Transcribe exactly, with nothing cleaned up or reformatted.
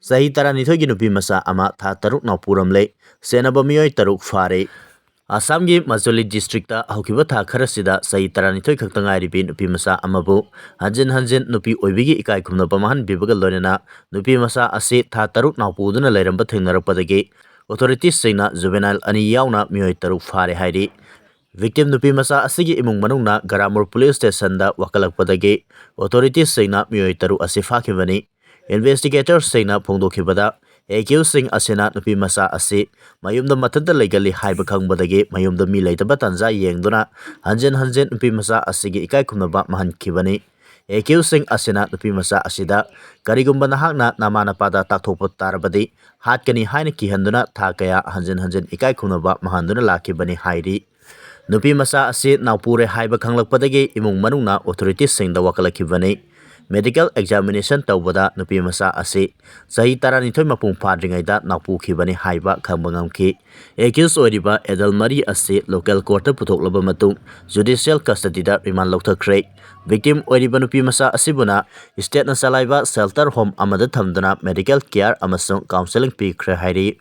ꯆꯍꯤ ꯇꯔꯥꯅꯤꯊꯣꯏꯒꯤ ꯅꯨꯄꯤ ꯃꯆꯥ ꯑꯃ ꯊꯥ ꯇꯔꯨꯛ ꯅꯥꯎꯄꯨꯔꯝꯂꯦ꯫ ꯁꯦꯟꯅꯕ ꯃꯤꯑꯣꯏ ꯇꯔꯨꯛ ꯐꯥꯔꯦ꯫ ꯑꯁꯥꯝꯒꯤ ꯃꯖꯨꯂꯤ district ꯍꯧꯈꯤꯕ ꯊꯥ ꯈꯔꯁꯤꯗ ꯆꯍꯤ ꯇꯔꯥꯅꯤꯊꯣꯏ ꯈꯛꯇ ꯉꯥꯏꯔꯤꯕꯤ ꯅꯨꯄꯤ ꯃꯆꯥ ꯑꯃꯕꯨ ꯍꯟꯖꯤꯟ ꯍꯟꯖꯤꯟ ꯅꯨꯄꯤ ꯑꯣꯏꯕꯤꯒꯤ ꯏꯀꯥꯏ ꯈꯨꯝꯅꯕ ꯃꯥꯡꯍꯟꯕꯤꯕꯒ ꯂꯣꯏꯅꯅ ꯅꯨꯄꯤ ꯃꯆꯥ ꯑꯁꯤ ꯊꯥ ꯇꯔꯨꯛ ꯅꯥꯎꯄꯨꯗꯨꯅ ꯂꯩꯔꯝꯕ ꯊꯦꯡꯅꯔꯛꯄꯗꯒꯤ authorities ꯁꯤꯡꯅ juvenile ꯑꯅꯤ ꯌꯥꯎꯅ ꯃꯤꯑꯣꯏ ꯇꯔꯨꯛ ꯐꯥꯔꯦ ꯍꯥꯏꯔꯤ꯫ Victim ꯅꯨꯄꯤ ꯃꯆꯥ ꯑꯁꯤꯒꯤ ꯏꯃꯨꯡ ꯃꯅꯨꯡꯅ ꯒꯔꯥꯃꯨꯔ police station ꯗ ꯋꯥꯀꯠꯂꯛꯄꯗꯒꯤ authorities ꯁꯤꯡꯅ ꯃꯤꯑꯣꯏ ꯇꯔꯨꯛ ꯑꯁꯤ ꯐꯥꯈꯤꯕꯅꯤ꯫ Investigator ꯁꯤꯡꯅ ꯐꯣꯡꯗꯣꯛꯈꯤꯕꯗ, accused ꯁꯤꯡ ꯑꯁꯤꯅ ꯅꯨꯄꯤ ꯃꯆꯥ ꯑꯁꯤ ꯃꯌꯨꯝꯗ ꯃꯊꯟꯇ ꯂꯩꯒꯜꯂꯤ ꯍꯥꯏꯕ ꯈꯪꯕꯗꯒꯤ ꯃꯌꯨꯝꯗ ꯃꯤ ꯂꯩꯇꯕ ꯇꯥꯟꯖꯥ ꯌꯦꯡꯗꯨꯅ ꯍꯟꯖꯤꯟ ꯍꯟꯖꯤꯟ ꯅꯨꯄꯤ ꯃꯆꯥ ꯑꯁꯤꯒꯤ ꯏꯀꯥꯏ ꯈꯨꯝꯅꯕ ꯃꯥꯡꯍꯟꯈꯤꯕꯅꯤ꯫ Accused ꯁꯤꯡ ꯑꯁꯤꯅ ꯅꯨꯄꯤ ꯃꯆꯥ ꯑꯁꯤꯗ "ꯀꯔꯤꯒꯨꯝꯕ ꯅꯍꯥꯛꯅ ꯅꯃꯥ ꯅꯄꯥꯗ ꯇꯥꯛꯊꯣꯛꯄ ꯇꯥꯔꯕꯗꯤ ꯍꯥꯠꯀꯅꯤ" ꯍꯥꯏꯅ ꯀꯤꯍꯟꯗꯨꯅ ꯊꯥ ꯀꯌꯥ ꯍꯟꯖꯤꯟ ꯍꯟꯖꯤꯟ ꯏꯀꯥꯏ ꯈꯨꯝꯅꯕ ꯃꯥꯡꯍꯟꯗꯨꯅ ꯂꯥꯛꯈꯤꯕꯅꯤ ꯍꯥꯏꯔꯤ꯫ ꯅꯨꯄꯤ ꯃꯆꯥ ꯑꯁꯤ ꯅꯥꯎꯄꯨꯔꯦ ꯍꯥꯏꯕ ꯈꯪꯂꯛꯄꯗꯒꯤ ꯏꯃꯨꯡ ꯃꯅꯨꯡꯅ authorities ꯁꯤꯡꯗ ꯋꯥꯀꯠꯂꯛꯈꯤꯕꯅꯤ꯫ Medical examination ꯇꯧꯕꯗ ꯅꯨꯄꯤ ꯃꯆꯥ ꯑꯁꯤ ꯆꯍꯤ ꯇꯔꯥꯅꯤꯊꯣꯏ ꯃꯄꯨꯡ ꯐꯥꯗ꯭ꯔꯤꯉꯩꯗ ꯅꯥꯎꯄꯨꯈꯤꯕꯅꯤ ꯍꯥꯏꯕ ꯈꯪꯕ ꯉꯝꯈꯤ꯫ Accused ꯑꯣꯏꯔꯤꯕ adult ꯃꯔꯤ ꯑꯁꯤ local court ꯇ ꯄꯨꯊꯣꯛꯂꯕ ꯃꯇꯨꯡ judicial custody ꯗ remand ꯂꯧꯊꯈ꯭ꯔꯦ꯫ Victim ꯑꯣꯏꯔꯤꯕ ꯅꯨꯄꯤ ꯃꯆꯥ ꯑꯁꯤꯕꯨꯅ state ꯅ ꯆꯂꯥꯏꯕ shelter home ꯑꯃꯗ ꯊꯝꯗꯨꯅ medical care ꯑꯃꯁꯨꯡ counselling ꯄꯤꯈ꯭ꯔꯦ ꯍꯥꯏꯔꯤ꯫